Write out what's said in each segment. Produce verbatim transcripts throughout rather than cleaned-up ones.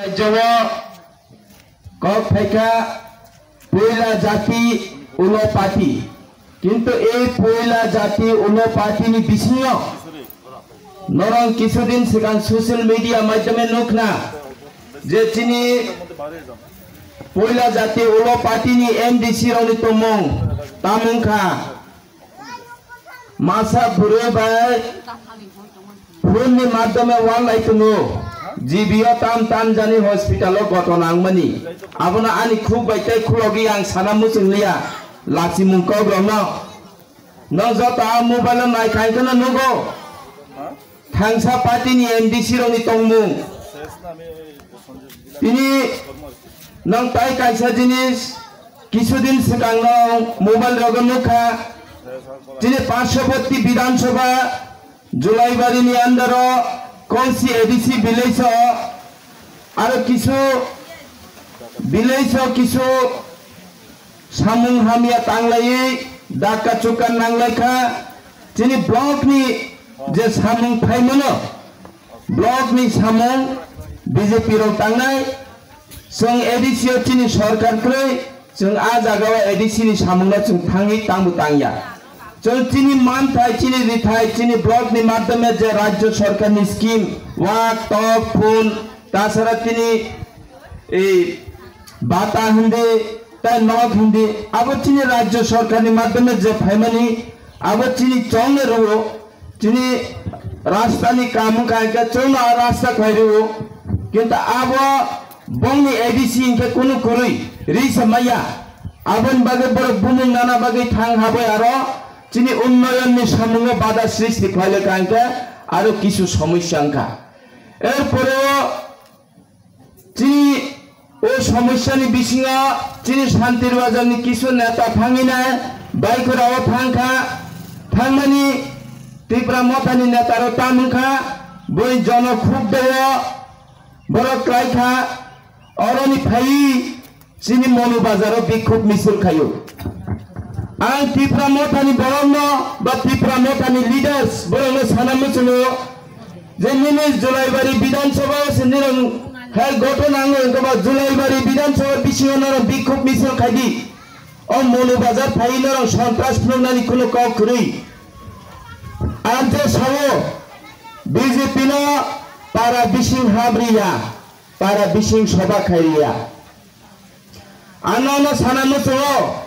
Rajyo o kok phaikha puila jati ulo party. Kintu ei puila jati ulo party ni bisingo norong kisudin swkang social media maidhyame nukna je chini puila jati ulo party ni M D C rokni tongmung tamung kha. Masa bwrwi bai phone ni madhyame wanlai tongo. G B o tam tam jani hospital o goto nangmani. Abono ani khuk bai tei khulogwi ang sana muchung liya. Lachimung kok rokno. Nong joto a mobile o nai khai kheno nugo. Thangsa party ni M D C rokni tongmung. Tini nong tai kaisa jinis kisudin swkang nong mobile rogo nukha. Tini Parshoboti Bidhan Sabha Julaibari ni under o Konsi A D C village o aro kisu village o kisu samung hamya tanglaiwi dakka chukka nanglaikha. Chini block ni je samung phaimano, block ni samung B J P rok tangnai. Chwng A D C o chini sorkar kwrwi, chwng a jaga o A D C ni samung no chwng thangwi tangbo tangya. Chwng chini manthai, chini rithai, chini block ni madhyame je rajyo sorkar ni scheme, wak, tok, phun, tasara chini ei bata hindi, tei nok hindi, abo chini rajyo sorkar ni madhyame je phaimani, abo chini chongni rwo, chini rasta ni kaam wngkha hwnkhe chwngno a rasta khlai rwo, kintu abo bongni A D C hinkhe kunu kwrwi ri sa maya, aboni bagwi borok bumung nana bagwi thang habai aro chini unnoyon ni samungo bada srishti khlai le kha hwnkhe aro kisu somosya wngkha. Erpore o Chini o somosya ni bisingo chini Shanti Bazar ni kisu neta thangwi nai, Baikura o thang kha, thangmani Tipra Motha ni neta rok tam wng kha, bui jono khuk deo, borok klai kha, oroni phaiwi chini Monu Bazar o bikhuk misil khaio. Ang Tipra Motha ni borok no ba Tipra Motha ni leaders borok no sana muchungo, je nini Julaibari Bidhan Sabha o se nini hai ghotona wngwi wngkha ba Julaibari Bidhan Sabha bisingo norok bikhuk misil khai di. O Monu Bazar phai norok sontras phunuknani kunu kok kwrwi. Ang je sao B J P no para bising hamriya, para bising soba khairiya. Ano no sana muchungo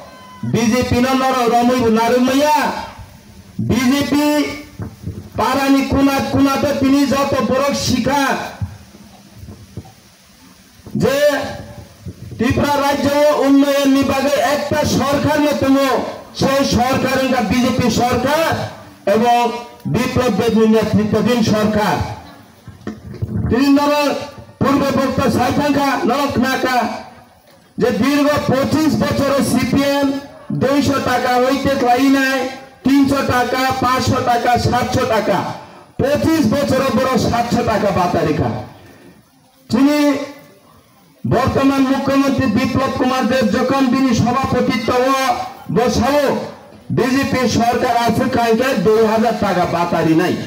B J P no norok romwi bo narwk maya. B J P para ni kuna kuna to tini joto borok sikha je Tripura rajyo o unnoyon ni bagwi ekta sorkar no tongo, sei sorkar wngkha B J P sorkar ebong Biplab Deb ni netritwadhin sorkar. Tini norok purbo bokta sai thangkha, norok khnakha. Je dirgo pochis bochoro C P M duisho taka hoite khlainai, tinsho taka, pansho taka, satsho taka, pochis bochoro borok satsho taka bata rikha. Chini bortoman Mukhyamantri Biplab Kumar Deb jokhon bini sobhapotitto o bo sao B J P sorkar aswk kha hwnkhe dui hajar taka bata rinai.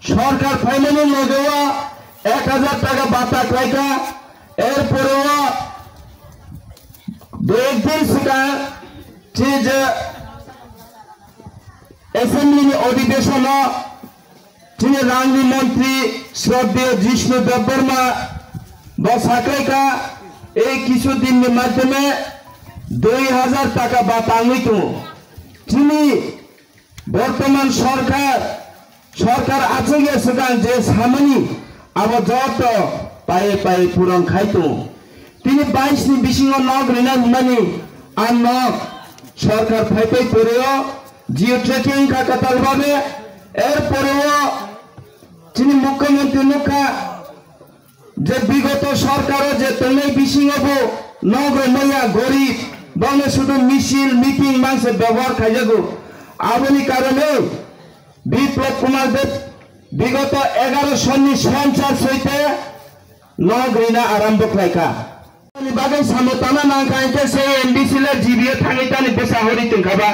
Sorkar phaimani loge o ek hajar taka bata khlaikha. Erpore o dui ek din swkang chini je assembly ni odhibeshon o chini rangni montri Shraddheyo Jishnu Debbarma bo saklaikha, ei kisu din ni madhyame dui hajar taka ba tangwi tongo. Chini Bortoman sorkar, sorkar achukya swkang je samani abo joto paye paye puron khai tongo. Tini bais ni bisingo nok rina hwnmani a nok sorkar phaipai poreo geo tracking kha kwtal babe, er poreo chini mukhyamantri nukha, je bigoto sorkaro je tongnai bisingo bo nok rwmaya gorib, bono sudu misil, meeting mangse bebohar khaijago. Aboni karone Biplab Kumar Deb bigoto egaro sonni sonchar soite nok rina arambo khlaikha. Ni bagwi samo tana nangkha hwnkhe se M D C le G B o thangwi tani bwsa hori tongkha ba.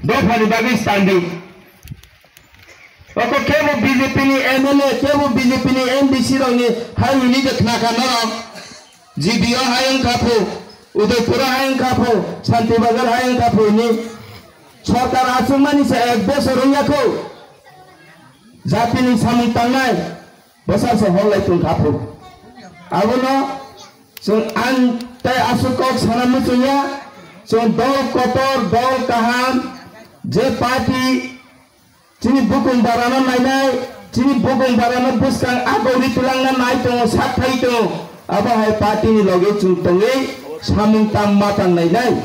Dophani bagwi standing. Oko kebo B J P ni M L A, kebo B J P ni M D C rokni hai hwnwi de khnakha norok. G D O hai wngkha phu, Udaipur hai wngkha phu, Santi Bazar hai wngkha phu ni. Sorkar achukmani se ek bosor wngya kho. Jatini samung tangnai bwsa se hor lai tong kha phu. Abono chwng ang tei aswk kok sana muchungya, chwng dol kotor, dol kaham, je party chini bukung barano nainai, chini bukung barano bwskang agori twlangna nai tongo, sak phai tongo, abo hai party ni loge chwng tongwi samung tam ma tang nainai.